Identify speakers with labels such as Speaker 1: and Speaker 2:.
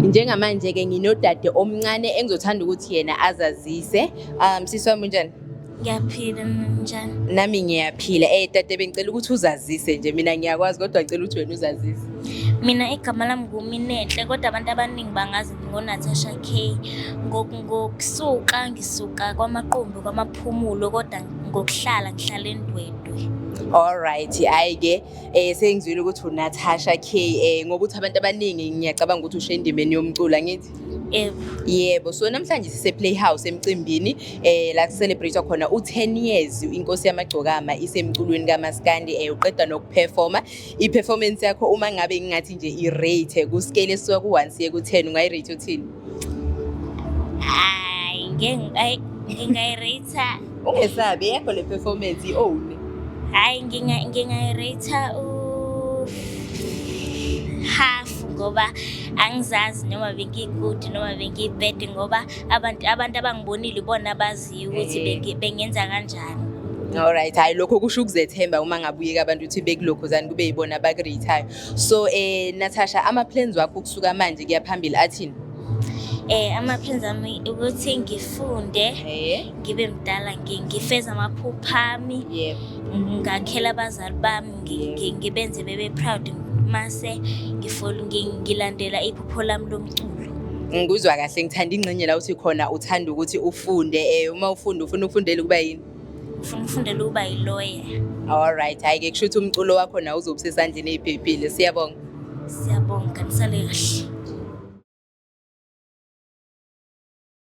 Speaker 1: Njengamanje-ke nginodade omncane engizothanda ukuthi yena azazise. Sisi wami, unjani?
Speaker 2: Ngiyaphila, njani?
Speaker 1: Nami ngiyaphila. Dade, bengicela ukuthi uzazise nje. Mina ngiyakwazi, kodwa ngicela ukuthi wena uzazise.
Speaker 2: Mina igama lami nguMinenhle, kodwa abantu abaningi bangazi ngoNatasha K. Ngokusuka ngisuka kwaMaqumbi, kwaMaphumulo, kodwa ngokuhlala ngihlala eNdwedwe.
Speaker 1: Alright, hhayi-ke sengizwile ukuthi uNatasha K, ngokuthi abantu abaningi ngiyacabanga ukuthi usho endimeni yomculo, angithi?
Speaker 2: Yebo.
Speaker 1: Yebo, so namhlanje sise Playhouse emcimbini la celebrate khona u10 years Inkosi Yamagcokama isemculweni kaMaskandi, uqeda nokuperforma. I-performance yakho, uma ngabe ngingathi nje i-rate ku scale esuka ku1 siye ku10, ungayi-rate uthini?
Speaker 2: Hayi, ngeke, hayi, ngingayirate
Speaker 1: Ungesabi, yakho le performance, i-own.
Speaker 2: Hayi, ngingayirate u half ngoba angizazi noma bengiyi-good noma bengiyi-bad, ngoba abantu abangibonile ibona abaziyo ukuthi bengenza kanjani.
Speaker 1: Alright, hayi, lokho kusho ukuzethemba uma ngabe uyeka abantu ukuthi bekulokhuzana kube yibona abakurate-ayo. So Natasha, ama plans wakho kusuka manje kuya phambili athini?
Speaker 2: Ama-plans ami ukuthi ngifunde, ngibe mdala, ngifeze amaphupho ami, ngakhela abazali bami, ngibenze bebe proud, mase ngilandela iphupho lami lomculo.
Speaker 1: Ngikuzwa kahle, ngithanda ingxenye la uthi khona uthanda ukuthi ufunde. Uma ufunda, ufuna ukufundela ukuba yini?
Speaker 2: Ngifuna ukufundela ukuba yi-lawyer.
Speaker 1: Alright, hayi ke, kusho ukuthi umculo wakho nawo uzobe usesandleni ey'phephile. Siyabonga.
Speaker 2: Siyabonga, nisale kahle.